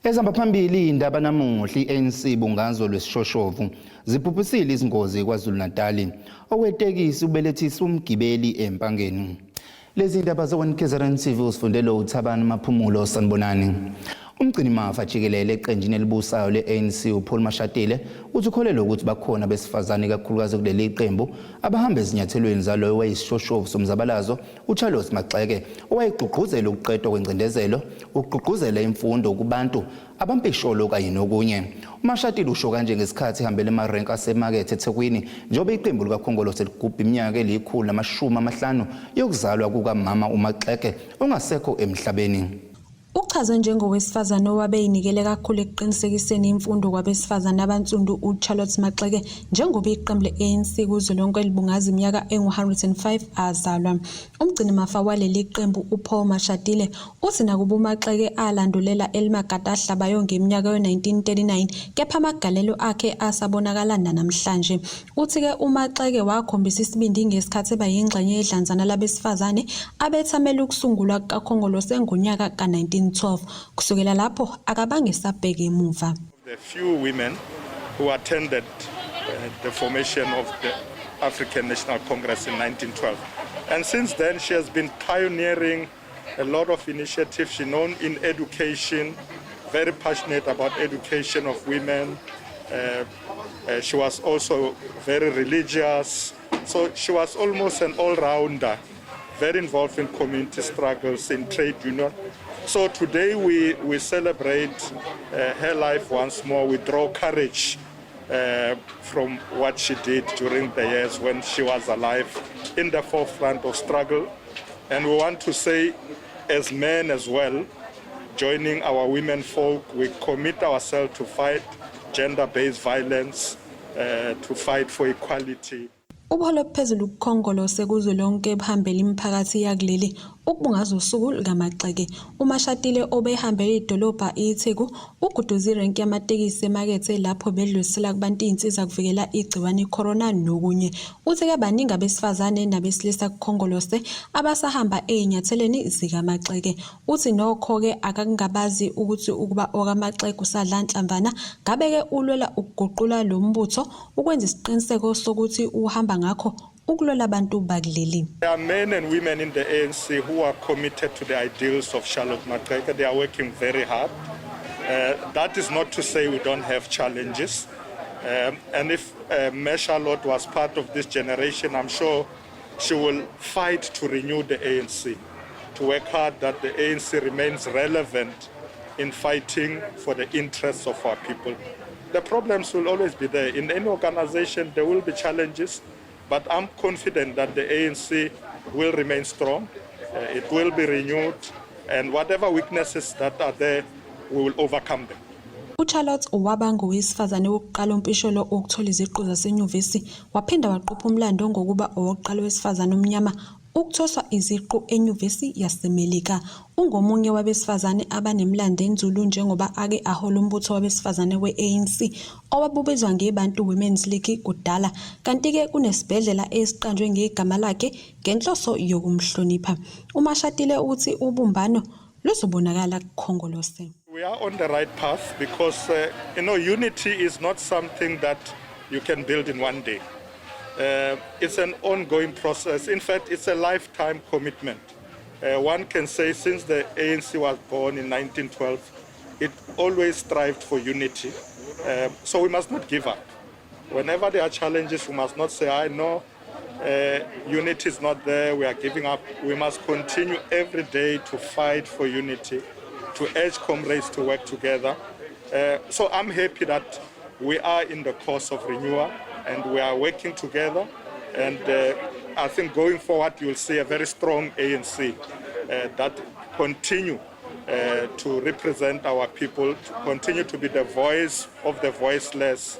Ezihamba phambili indaba namuhla, i-ANC bungazo lwesishoshovu zibhubhisile izingozi KwaZulu-Natali. Owetekisi ubelethisa umgibeli eMpangeni. Lezi ndaba ze-1 KZN TV usifundele uThabani Maphumulo. Sanibonani. Umgcinimafa jikelele eqenjini elibusayo le-ANC uPaul Mashatile uthi ukholelwa ukuthi bakhona abesifazane, ikakhulukazi kuleli qembu, abahamba ezinyathelweni zaloyo wayisishoshovu somzabalazo uCharles Maxeke, owayegqugquzela ukuqedwa kwengcindezelo, ukugqugquzela imfundo kubantu abampisholo kanye nokunye. UMashatile usho kanje ngesikhathi ehambela emarenki asemakethe eThekwini njengoba iqembu likaKhongolose ligubha iminyaka eli-150 yokuzalwa kukamama uMaxeke ongasekho emhlabeni. Uchazwe njengowesifazane owabe eyinikele kakhulu ekuqinisekiseni imfundo kwabesifazane abansundu uCharlotte Maxeke njengoba iqembu le-ANC kuzwelonke libungaza iminyaka engu-105 azalwa. Umgcinimafa waleli qembu uPaul Mashatile uthi nakuba uMaxeke alandulela elimagada ahlabayo ngeminyaka yo-1939, kepha amagalelo akhe asabonakala nanamhlanje. Uthi-ke uMaxeke wakhombisa isibindi ngesikhathi eba yingxenye yedlanzana labesifazane abethamela ukusungulwa kukaKhongolose ngonyaka ka-1912. Kusukela lapho akabange esabheka emuva. The few women who attended the formation of the African National Congress in 1912. And since then, she has been pioneering a lot of initiatives. She known in education, very passionate about education of women. She was also very religious. So she was almost an all-rounder, very involved in community struggles, in trade union. So today we celebrate her life once more. We draw courage from what she did during the years when she was alive in the forefront of struggle. And we want to say, as men as well, joining our women folk, we commit ourselves to fight gender-based violence, to fight for equality. Ubuholi obuphezulu kuKhongolose kuzwelonke buhambela imiphakathi yakuleli ukubungaza usuku lukaMaxeke. UMashatile obehambele idolobha iTheku uguduze irenki yamatekisi emakethe lapho bedlulisela kubantu iy'nsiza kuvikela igciwane i-corona nokunye. Uthi-ke baningi abesifazane nabesilisa kuKhongolose abasahamba ey'nyathelweni zikaMaxeke. Uthi nokho-ke akakungabazi ukuthi ukuba okaMaxeke usadla nhlamvana ngabe-ke ulwela ukuguqula lo mbutho ukwenza isiqiniseko sokuthi uhamba ngakho ukulwela abantu bakuleli. There are men and women in the ANC who are committed to the ideals of Charlotte Maxeke. They are working very hard. That is not to say we don't have challenges. And if Mme Charlotte was part of this generation, I'm sure she will fight to renew the ANC, to work hard that the ANC remains relevant in fighting for the interests of our people. The problems will always be there. In any organization, there will be challenges, but I'm confident that the ANC will remain strong. It will be renewed, and whatever weaknesses that are there, we will overcome them. UCharlotte waba ngowesifazane wokuqala umpisholo ukuthola iziqu zasenyuvesi, waphinda waqopha umlando ngokuba owokuqala wesifazane omnyama ukuthweswa iziqu enyuvesi yaseMelika. Ungomunye wabesifazane abanemlando enzulu njengoba ake ahola umbutho wabesifazane we-ANC owabubizwa ngeBantu Women's League kudala, kanti-ke kunesibhedlela esiqanjwe ngegama lakhe ngenhloso yokumhlonipha. UMashatile uthi ubumbano luzobonakala kuKhongolose. We are on the right path because unity is not something that you can build in one day. It's an ongoing process. In fact, it's a lifetime commitment. One can say since the ANC was born in 1912, it always strived for unity. So we must not give up. Whenever there are challenges, we must not say, "I know unity is not there, we are giving up." We must continue every day to fight for unity, to urge comrades to work together. So I'm happy that we are in the course of renewal and we are working together. And I think going forward, you'll see a very strong ANC that continue to represent our people, to continue to be the voice of the voiceless,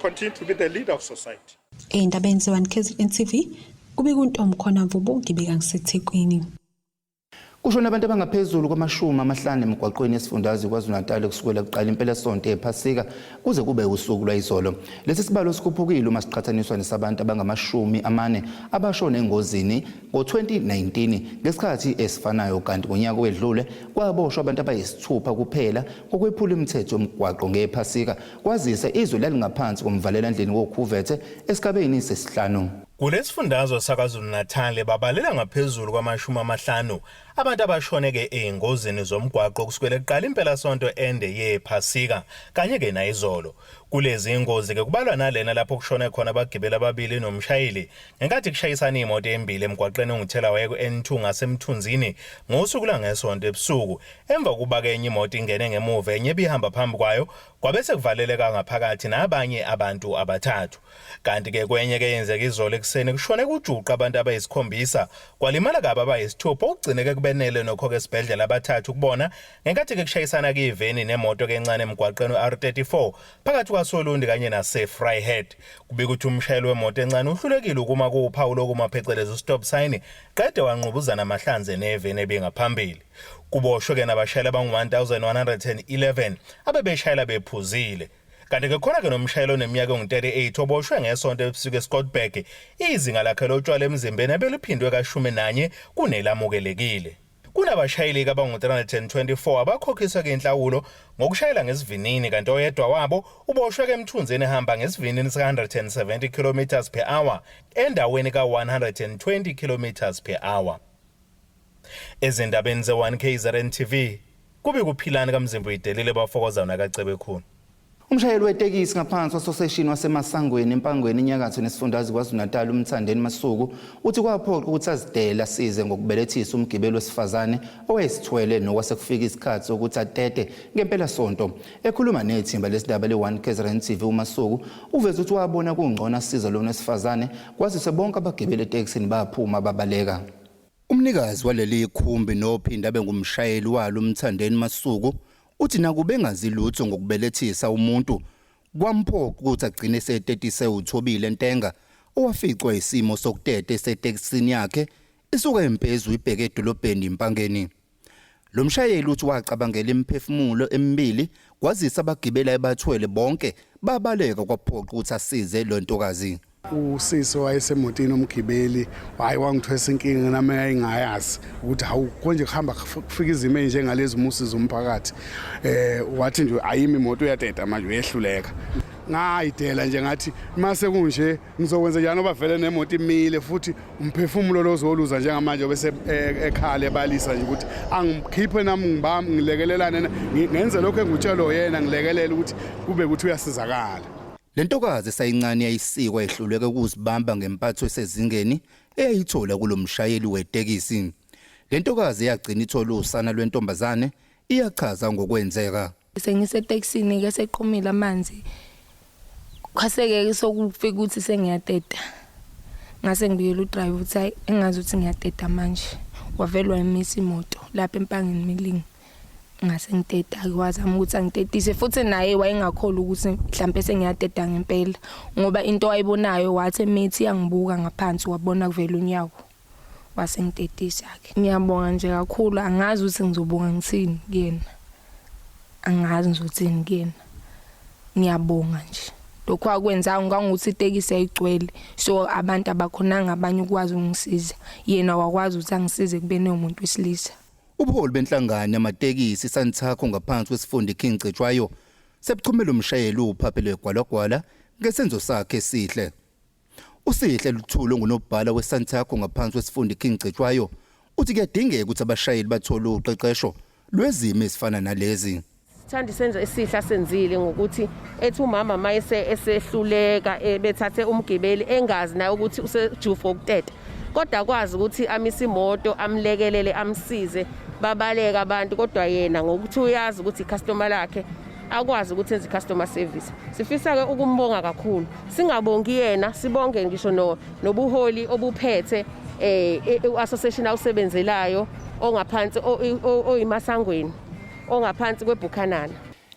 continue to be the leader of society. Ey'ndabeni ze-1 KZN TV kubika uNtomkhona Mvubu, ngibika ngiseThekwini. Kushone abantu abangaphezulu kwama-50 emigwaqweni yesifundazwe KwaZulu-Natal kusukela kuqala impelasonto yePhasika kuze kube usuku lwayizolo. Lesi sibalo sikhuphukile uma siqhathaniswa nesabantu abangama-40 abashone engozini ngo-2019 ngesikhathi esifanayo, kanti ngonyaka owedlule kwaboshwa abantu abayisithupha kuphela ngokwephula imithetho yomgwaqo ngePhasika, kwazise izwe lalingaphansi komvalelandlini wokhuvethe esigabeni sesihlanu. Kulesifundazwe saKwaZulu-Natal babalela ngaphezulu kwama-50 abantu abashone-ke ey'ngozini zomgwaqo kusukela kuqala impelasonto ende yePhasika kanye-ke nayizolo. Kulezi ngozi-ke kubalwa nalena lapho kushone khona abagibeli ababili nomshayeli ngenkathi kushayisana iy'moto embili emgwaqeni onguthelawayeka ku-N2 ngaseMthunzini ngosuku lwangeSonto ebusuku, emva kokuba-ke enye imoto ingene ngemuva enye ebihamba phambi kwayo kwabe sekuvaleleka ngaphakathi nabanye abantu abathathu. Kanti-ke kwenye-ke eyenzeka izolo ekuseni kushone kujuqa abantu abayisikhombisa kwalimala kabi abayisithupha, okugcine-ke kubenele nokho-ke esibhedlela abathathu kubona ngenkathi-ke kushayisana kuyiveni nemoto-ke encane emgwaqeni u-R34 phakathi kwasoLundi kanye nase-Vryheid. Kubika ukuthi umshayeli wemoto encane uhlulekile ukuma kuwuphawu lokuma phecelezi u-stop sign qede wanqubuzana amahlanze neveni ebingaphambili. Kuboshwe-ke nabashayeli abangu-1111 abebeshayela bephuzile. Kanti-ke khona-ke nomshayeli oneminyaka engu-38 oboshwe ngeSonto ebusuku eScottburgh, izinga lakhe lotshwala emzimbeni ebeliphindwe ka-11 kunelamukelekile. Kunabashayeli-ke abangu-324 abakhokhiswe-ke inhlawulo ngokushayela ngesivinini, kanti oyedwa wabo uboshwe-ke eMthunzini ehamba ngesivinini sika-170 km per hour endaweni ka-120 km per hour. Ezindabeni ze-1 KZN TV, kubi kuphilani kaMzimba uyidelile bafokozana nakaCebekhulu. Umshayeli wetekisi ngaphansi kwasoseshini waseMasangweni eMpangweni enyakatho nesifundazwe KwaZulu-Natal uMthandeni Masuku uthi kwaphoqa ukuthi azidele asize ngokubelethisa umgibeli wesifazane owayesithwele nokwase kufika isikhathi sokuthi atete ngempelasonto. Ekhuluma nethimba lesidaba le-1 KZN TV, uMasuku uveze ukuthi wabona kungcono asize lona wesifazane kwazise bonke abagibeli etekisini baphuma babaleka. Umnikazi waleli khumbi nophinde abe ngumshayeli walo uMthandeni Masuku uthi nakube engazi lutho ngokubelethisa umuntu, kwamphoqa ukuthi agcine esetetise uThobile Ntenga owaficwa isimo sokuteta esetekisini yakhe isuka eMpezu ibheke edolobheni iMpangeni. Lo mshayeli uthi wacabangela imiphefumulo emibili kwazise abagibeli ayebathwele bonke babaleka, kwaphoqa ukuthi asize lo ntokazi. Usisi wayesemotini umgibeli, hayi, wangithwesa inkinga nami yayingayazi ukuthi hawu, konje kuhamba kufika izimo ey'njengalezi uma usiza umphakathi. Wathi nje ayimi imoto, uyateta manje, uyehluleka. Ngayidela nje, ngathi mase kunje ngizokwenza njani ngoba vele nemoto imile, futhi umphefumulo lo ozoluza njengamanje bese ekhala ebalisa nje ukuthi angikhiphe nami ngibami ngilekelelane, ngenze lokho engutshelo yena, ngilekelele ukuthi kube ukuthi uyasizakala. Le ntokazi esayincane yayisikwa yehluleka ukuzibamba ngempatho esezingeni eyayithola kulo mshayeli wetekisi. Le ntokazi yagcina ithola usana lwentombazane iyachaza ngokwenzeka. Sengisetekisini ke, seqhumile amanzi, kwase-ke sokufika ukuthi sengiyateta. Ngase ngibikela udriver ukuthi hayi, engazi ukuthi ngiyateta manje. Wavele wayimisa imoto lapha eMpangeni Milling. Ngase ngiteta-ke, wazama ukuthi angitetise futhi naye wayengakholwa ukuthi mhlampe sengiyateta ngempela, ngoba into ayibonayo wathi emithi iyangibuka ngaphansi, wabona kuvela unyawo, wase ngitetisa-ke. Ngiyabonga nje kakhulu, angazi ukuthi ngizobonga ngithini kuyena, angazi ngizothini kuyena. Ngiyabonga nje lokhu akwenzanga, ngangokuthi itekisi yayigcwele, so abantu abakhonanga abanye ukwazi ukungisiza, yena wakwazi ukuthi angisize kubeni umuntu wesilisa. Ubuholi benhlangano yamatekisi Santaco ngaphansi kwesifunda iKing Cetshwayo sebuchumela umshayeli uPhaphile Gwalagwala ngesenzo sakhe esihle. USihle Luthuli ongunobhala weSantaco ngaphansi kwesifunda iKing Cetshwayo uthi kuyadingeka ukuthi abashayeli bathole uqeqesho lwezimo ezifana nalezi. Sithanda isenzo esihle asenzile ngokuthi ethi umama mayese esehluleka, bethathe umgibeli engazi naye ukuthi usejufu wokuteta, kodwa akwazi ukuthi amise imoto, amlekelele, amsize. Babaleka abantu, kodwa yena ngokuthi uyazi ukuthi icustomer lakhe, akwazi ukuthi enze i-customer service. Sifisa-ke ukumbonga kakhulu, singabongi yena, sibonge ngisho nobuholi obuphethe i-association awusebenzelayo ongaphansi oyiMasangweni ongaphansi kweBuchanan.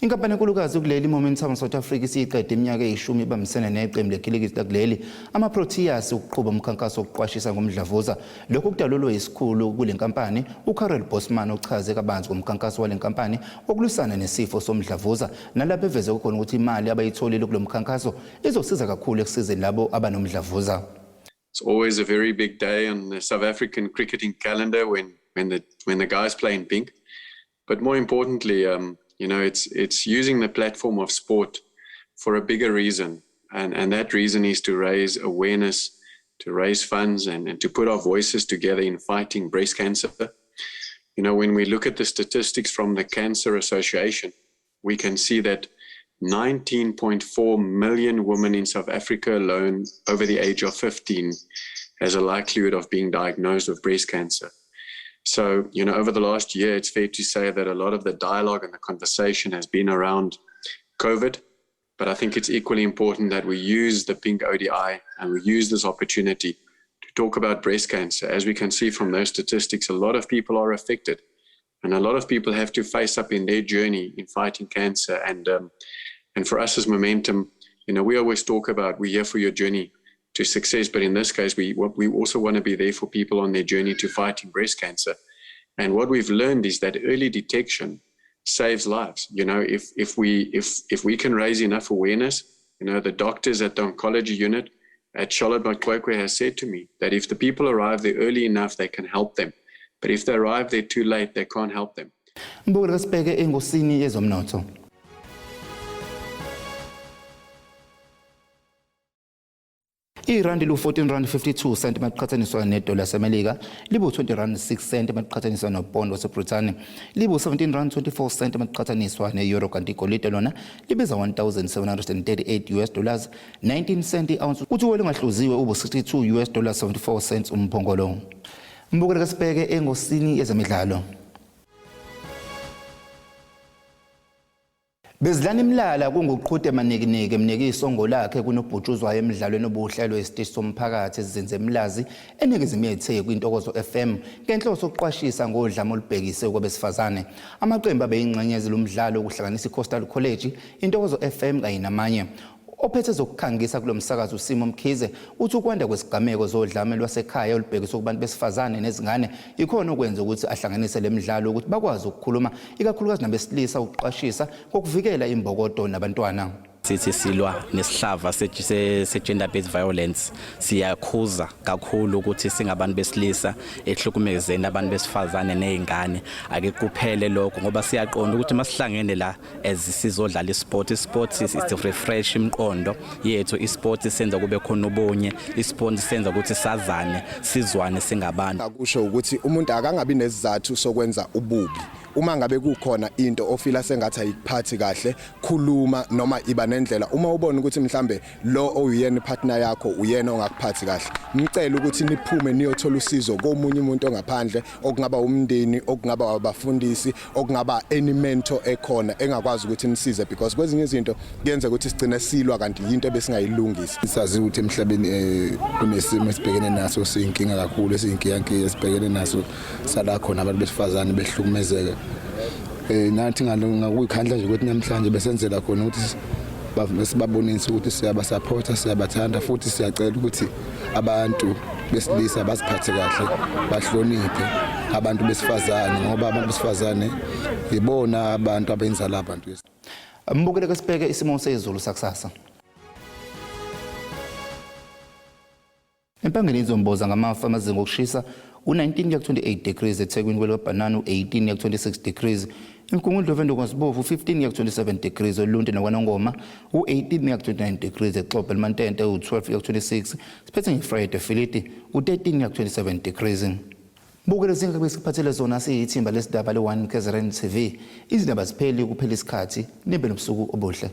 Inkampani enkulukazi kuleli Momentum South Africa isiyiqede iminyaka eyishumi ibambisene neqembu lekhilikithi lakuleli amaProteas ukuqhuba umkhankaso wokuqwashisa ngomdlavuza. Lokhu kudalulwe isikhulu kule nkampani uCarol Bosman ochaze kabanzi ngomkhankaso wale nkampani wokulwisana nesifo somdlavuza nalapho eveze khona ukuthi imali abayitholile kulo mkhankaso izosiza kakhulu ekusizeni labo abanomdlavuza. It's always a very big day on the South African cricketing calendar when the guys play in pink. But more importantly, it's using the platform of sport for a bigger reason, and that reason is to raise awareness, to raise funds, and to put our voices together in fighting breast cancer. When we look at the statistics from the Cancer Association, we can see that 19.4 million women in South Africa alone over the age of 15 has a likelihood of being diagnosed with breast cancer. So, over the last year, it's fair to say that a lot of the dialogue and the conversation has been around COVID. But I think it's equally important that we use the Pink ODI and we use this opportunity to talk about breast cancer. As we can see from those statistics, a lot of people are affected. And a lot of people have to face up in their journey in fighting cancer. And for us as Momentum, we always talk about we're here for your journey to success. But in this case, we also want to be there for people on their journey to fighting breast cancer. And what we've learned is that early detection saves lives. If we can raise enough awareness, the doctors at the oncology unit at Charlotte Maxeke has said to me that if the people arrive there early enough, they can help them. But if they arrive there too late, they can't help them. Mbukeli, kasibheke engosini yezomnotho. Irandi lu-14 rand 52 cent maqhathaniswa nedola laseMelika, libu-20 rand 6 cent maqhathaniswa nopondo waseBrithani, libu-17 rand 24 cent maqhathaniswa ne-euro, kanti igolide lona libiza 1738 US dollars 19 cent i-ounce, kuthi olungahluziwe ubu-62 US dollars 74 cents umphongolo. Mbukeli, kasibheke engosini yezemidlalo. Bezidlana imilala kunguqhude manikiniki emnika isongo lakhe kunobhutshuzwayo emidlalweni obuhlelwe isiteshi somphakathi esizinze eMlazi eningizimu yeTheku, Intokozo FM, ngenhloso yokuqwashisa ngodlame olubhekise kwabesifazane. Amaqembu abeyingxenye zilomdlalo ukuhlanganisa iCoastal College, Intokozo FM kanye namanye. Ophethe zokukhangisa kulo msakazo uSimo Mkhize uthi ukwanda kwesigameko zodlame lwasekhaya olubhekiswe kubantu besifazane nezingane ikhona okwenza ukuthi ahlanganise le midlalo ukuthi bakwazi ukukhuluma, ikakhulukazi nabesilisa, ukuqwashisa kokuvikela imbokodo nabantwana. Sithi silwa nesihlava se-gender based violence. Siyakhuza kakhulu ukuthi singabantu besilisa ehlukumezeni abantu besifazane nezingane, ake kuphele lokho, ngoba siyaqonda ukuthi masihlangene la as sizodlala isport, isport is to refresh imiqondo yethu, isport senza kube khona ubunye, isport senza ukuthi sazane, sizwane singabantu. Akusho ukuthi umuntu akangabi nesizathu sokwenza ububi. Uma ngabe kukhona into ofila sengathi ayikuphathi kahle, khuluma noma iba nendlela. Uma ubona ukuthi mhlambe lo oyuyena partner yakho uyena ongakuphathi kahle, mcela ukuthi niphume niyothola usizo komunye umuntu ongaphandle, okungaba umndeni, okungaba abafundisi, okungaba any mentor ekhona engakwazi ukuthi nisize, because kwezinye izinto kuyenzeka ukuthi sigcine silwa kanti yinto ebesingayilungisa. Sazi ukuthi emhlabeni kunesimo esibhekene naso siyinkinga kakhulu, esiyinkiyankiya esibhekene naso sala khona abantu besifazane behlukumezeka. Nathi ngakuyikhandla nje ukuthi namhlanje besenzela khona ukuthi sibabonise ukuthi siyabasupporta, siyabathanda, futhi siyacela ukuthi abantu besilisa baziphathe kahle, bahloniphe abantu besifazane, ngoba abantu besifazane ibona abantu abenza la bantu. Mbukele, kasibheke isimo sezulu sakusasa. Empangeni izomboza ngamafu amazinga okushisa u-19 kuya ku-28 degrees, eThekwini kwelikaBhanana u-18 kuya ku-26 degrees, eMgungundlovu eNdongosibovu u-15 kuya ku-27 degrees, oLundi nakwaNongoma u-18 kuya ku-29 degrees, eXobho eLimantente u-12 kuya ku-26, siphethe ngeVryheid eFilidi u-13 kuya ku-27 degrees. Bukele zingabe sikuphathele zona siyithimba lesidaba le-1 KZN TV. Izindaba zipheli kuphela isikhathi. Nibe nobusuku obuhle.